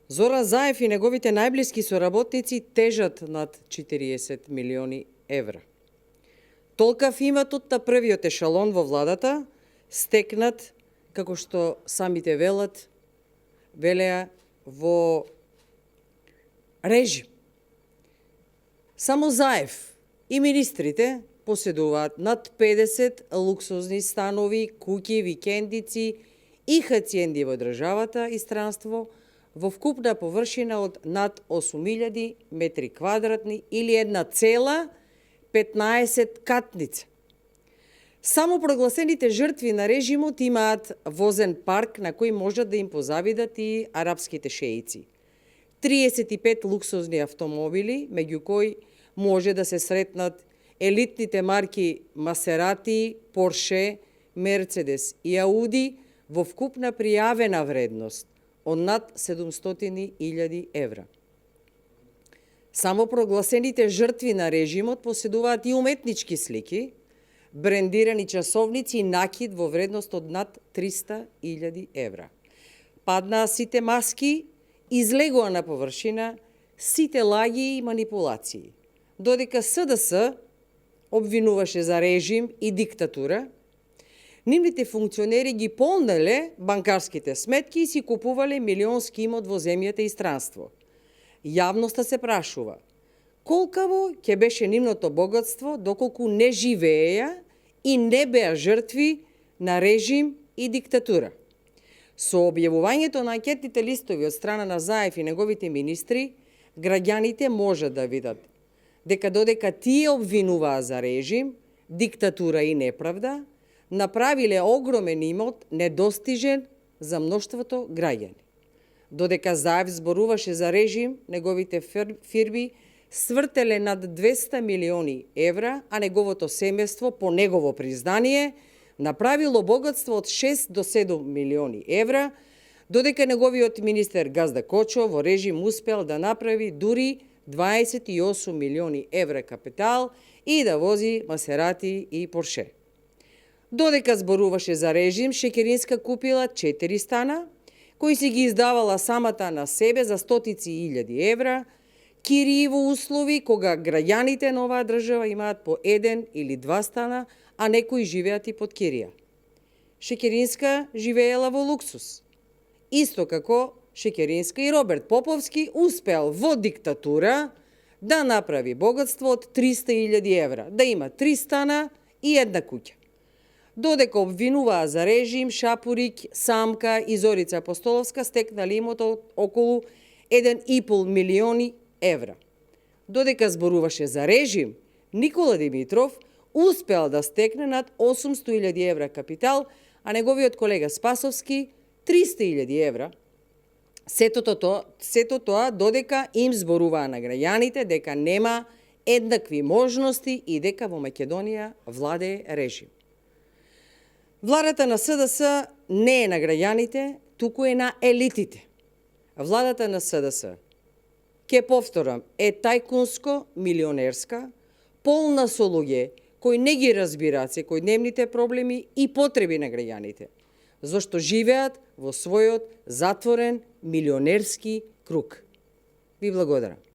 Зоран Заев и неговите најблиски соработници тежат над 40 милиони евра. Толкав иматот на првиот ешалон во владата стекнат, како што самите велеа во режим. Само Заев и министрите поседуваат над 50 луксузни станови, куќи, викендици и хациенди во државата и странство во вкупна површина од над 8000 метри квадратни или една цела 15 катница. Само прогласените жртви на режимот имаат возен парк на кој можат да им позавидат и арапските шеици. 35 луксузни автомобили, меѓу кои може да се сретнат елитните марки Масерати, Порше, Мерцедес и Ауди во вкупна пријавена вредност од над 700.000 евра. Само прогласените жртви на режимот поседуваат и уметнички слики, брендирани часовници и накид во вредност од над 300.000 евра. Паднаа сите маски, излегува на површина сите лаги и манипулации. Додека СДС обвинуваше за режим и диктатура, нивните функционери ги полнеле банкарските сметки и си купувале милионски имот во земјата и странство. Јавноста се прашува, колкаво ќе беше нивното богатство доколку не живееја и не беа жртви на режим и диктатура. Со објавувањето на анкетните листови од страна на Заев и неговите министри, граѓаните можат да видат дека додека тие обвинуваа за режим, диктатура и неправда, направиле огромен имот недостижен за мноштвото граѓани. Додека Заев зборуваше за режим, неговите фирми свртеле над 200 милиони евра, а неговото семејство, по негово признание, направило богатство од 6 до 7 милиони евра, додека неговиот министер Газда Кочо во режим успел да направи дури 28 милиони евра капитал и да вози Масерати и Порше. Додека зборуваше за режим, Шекеринска купила 4 стана, кои си ги издавала самата на себе за стотици илјади евра, кирии во услови кога граѓаните на оваа држава имаат по 1 или 2 стана, а некои живеат и под кирија. Шекеринска живеела во луксус. Исто како Шекеринска и Роберт Поповски успеал во диктатура да направи богатство од 300.000 евра, да има 3 стана и една куќа. Додека обвинуваа за режим, Шапурик, Самка и Зорица Апостоловска стекнали имот од околу 1,5 милиони евра. Додека зборуваше за режим, Никола Димитров успеал да стекне над 800.000 евра капитал, а неговиот колега Спасовски 300.000 евра. Сето тоа додека им зборуваа на граѓаните дека нема еднакви можности и дека во Македонија владее режим. Владата на СДС не е на граѓаните, туку е на елитите. Владата на СДС, ке повторам, е тајкунско милионерска, полна со луѓе кои не ги разбираат секојдневните проблеми и потреби на граѓаните, зашто живеат во својот затворен милионерски круг. Ви благодарам.